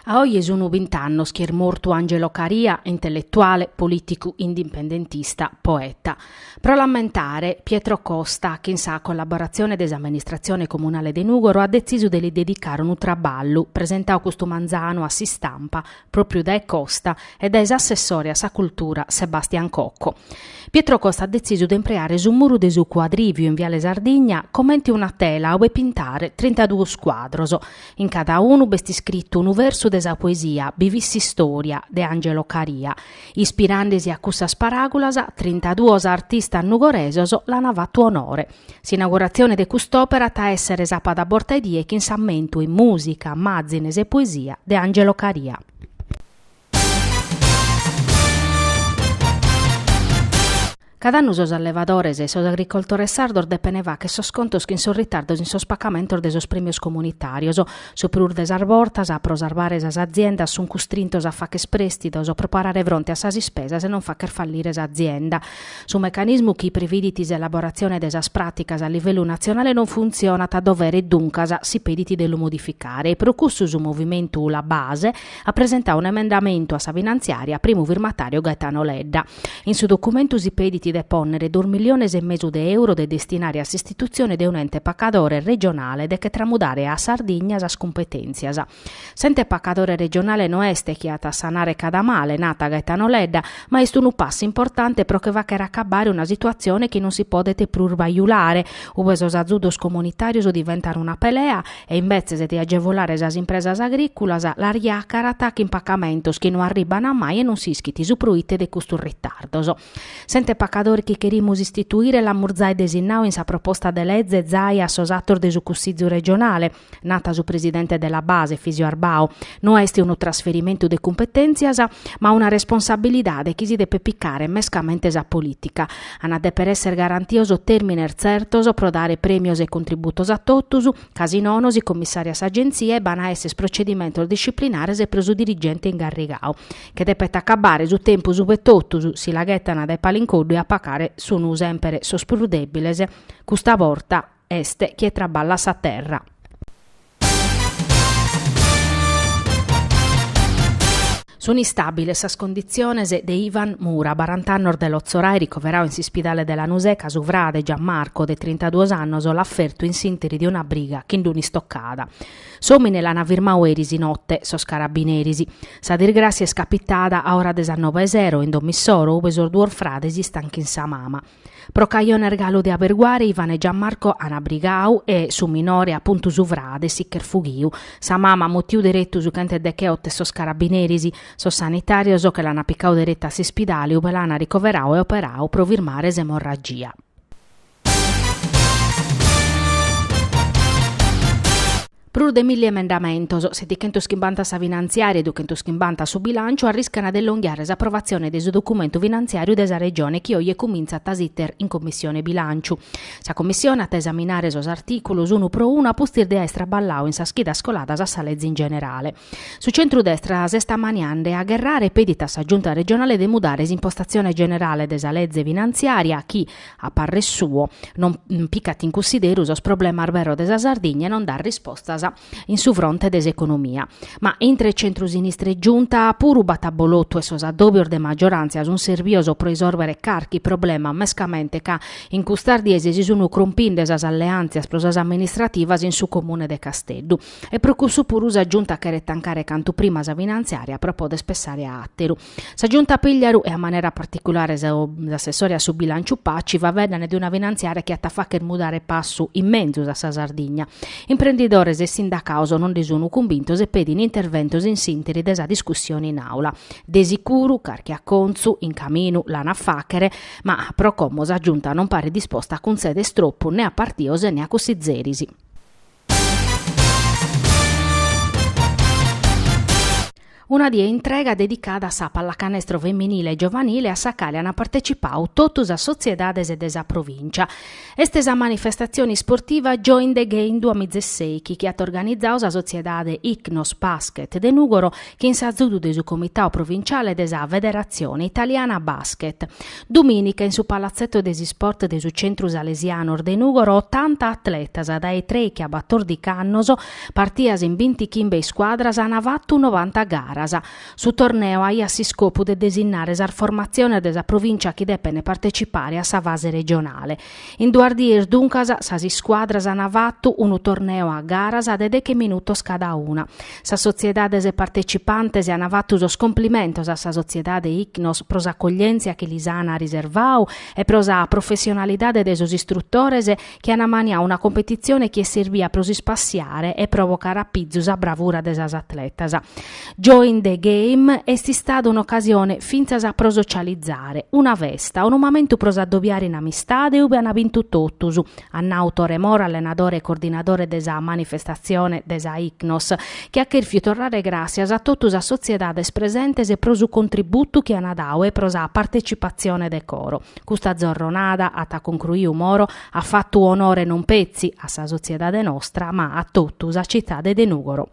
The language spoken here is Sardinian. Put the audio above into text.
A oje sunu bint'annos chi est mortu Angelo Caria, intelletuale, polìticu indipendentista, poeta. Pro l'ammentare, Pietro Costa, chin sa collaboratzione de s'amministratzione comunale de Nùgoro, at detzisu de li dedicare unu traballu, presentadu custu manzanu a s'istampa, pròpriu dae Costa e dae s'assessore a sa cultura Sebastian Cocco. Pietro Costa at detzisu de impreare su muru de su Cuadrìviu in Viale Sardigna comente una tela ue pintare trintaduos cuadros. In cada unu b'est iscritu unu versu de sa poesia Bi fit s'istòria de Angelo Caria. Ispirandesi a cussas paràgulas, trintaduos artistas nugoresos l'ant fatu onore. S'inauguratzione de cust'òpera at a èssere sàpada bortaedie chin s'ammentu in mùsica, màzines e poesia de Angelo Caria. Cada annu sos allevadores e sos agricoltores sardos depent fàghere sos contos chin sos ritardos in sos pacamentos de sos prèmios comunitàrios. Su prus de sas bortas, pro sarbare sas aziendas, sunt custrintos a fàghere prèstidos pro parare fronte a sas ispesas e non fàghere fallire s'azienda. Su mecanismu chi previdit s'elaboratzione de sas pràticas a livellu natzionale non funtzionat a dovere e duncas si pedit de lu modificare e pro cussu su movimentu La Base at presentadu un'emendamentu a sa finantziària primu firmatàriu Gaetano Ledda. In su documentu si pedit de pònnere duos milliones e mesu de euro de destinare a s'istitutzione de un'ente pacadore regionale de che tramudare a Sardigna sas cumpetèntzias. S'ente pacadore regionale no est chi at a sanare cada male, nat Gaetano Ledda, ma est unu passu importante pro che fàghere acabbare una situatzione chi non si podet prus bajulare, ue sos azudos comunitàrios diventan una pelea e imbetzes de agevolare sas impresas agrìculas las jacarat chin pacamentos chi no arribant mai e non s'ischit su proite de custos ritardos. S'ente pacadore chi cherimus istituire l'amus zai desinnadu in sa proposta de leze zai a sos atos de su Cussizu regionale, nat su presidente de La Base, Efisio Arbau, no est unu trasferimentu de cumpetèntzias, ma una responsabilidade chi si depet picare mescamente sa polìtica. An a dèpere èssere garantidos tèrmines tzertos pro dare prèmios e contributos a totus, ca si nono si commissàriat s'agentzia e b'an a èssere procedimentos disciplinares pro su dirigente ingarrigadu, che depet acabbare su tempus ue totus si la ghetan dae palincoddu e a pacare sun semper sos prus dèbiles, custa borta est chie traballat sa terra. Sunt istàbiles sas conditziones de Ivan Mura, barant'annos de Lotzorai, ricoveradu in s'ispidale de Lanusè ca su frade Gianmarco, de trintaduos annos, l'at fertu in s'ìnteri de una briga chin d'un'istocada. S'òmine l'ant firmadu eris note sos carabineris. Sa disgràssia est capitada a ora de sas nobe 'e sero in domo issoro, ue sos duos frades istant chin sa mama. Pro cajones galu de aberguare Ivan e Gianmarco an brigau e su minore, apuntu su frade, si ch'est fughiu. Sa mama at mutiu deretu su chenteddecheoto e sos carabineris, sos sanitàrios che l'an picau deretu a s'ispidale ube l'an ricoverau e operau pro firmare s'emorragia. Prus de milli emendamentos, setichentochimbanta a sa finantziària e duchentochimbanta a su bilànciu, arriscant de illonghiare s'aprovatzione de su documentu finantziàriu de sa Regione chi oje cumintzat s'iter in Commissione Bilànciu. Sa Commissione at a esaminare sos artìculos unu pro unu a pustis de aer traballadu in sas chidas coladas a sa leze in generale. Su centrudestra s'est ammaniende a gherrare e pedit a sa Giunta regionale de mudare s'impostatzione generale de sa leze finantziària chi, A parrer suo, non picat in cussideru sos problemas beros de sa Sardigna e non dat rispostas in su fronte de s'economia. Ma intre centru-sinistra e Giunta puru b'at abbolotu e sos addòbios de maggioràntzia sunt serbios pro isòrbere carchi problema, mescamente ca in custas dies si sunt crompinde sas alleàntzias pro sas amministrativas in su Comune de Casteddu. E pro cussu puru sa Giunta cheret tancare cantu prima sa finantziària pro poder pessare a àteru. Sa Giunta Pigliaru e a manera particulare s'assessore a su bilànciu Paci faeddan de una finantziària chi at a fàghere mudare passu in menzus a sa Sardigna. Imprendidores e sindacados non nde sun cumbintos e pedin interventos in s'ìnteri de sa discussione in àula. De sicuru carchi acontzu in caminu l'an a fàghere, ma pro como sa Giunta non paret disposta a cuntzeder tropu ne a partidos e ne a cussizeris. Una die intrega dedicada a sa pallacanestro femminile e giovanile a sa cale ant partecipadu totu sas sotziedades de sa provìncia. Est sa manifestatzione isportiva Join the Game duamizesèichi chi at organizadu sa sotziedade Ichnos Basket de Nùgoro chin s'azudu de su Comitadu Provinciale de sa Federatzione Italiana Basket. Dumìnica in su Palazzetto de s'isport de su Centru Salesianos de Nùgoro otanta atletas dae trèichi a batòrdichi annos Partias in bintichimbe iscuadras an fatu novanta garas. Su torneu aiat s'iscopu de desinnare sas formatziones de sa provìncia chi depent partecipare a sa fase regionale. In duas dies duncas sas iscuadras an fatu unu torneu a garas de deche minutos cada una. Sas sotziedades partecipantes an fatu sos complimentos a sa sotziedade Ichnos pro s'acoglièntzia chi lis an riservadu e pro sa professionalidade de sos istrutores chi an ammaniadu una competitzione chi est serbia pro s'ispassiare e pro bocare a pizu sa bravura de sas atletas. Join the Game est istada un'ocasione fintzas pro socializare, una festa, unu mamentu pro s'addobiare in amistade ube an bintu totus, at nau Tore Moro, allenadore e coordinadore de sa manifestatzione de sa Ichnos, chi at cherfiu torrare gràssias a totu sas sotziedades presentes pro su contributu chi an dadu e pro sa partecipatzione de coro. Custa zorronada, at concruiu Moro, at fatu onore non petzi a sa sotziedade nostra ma a totu sa citade de Nùgoro.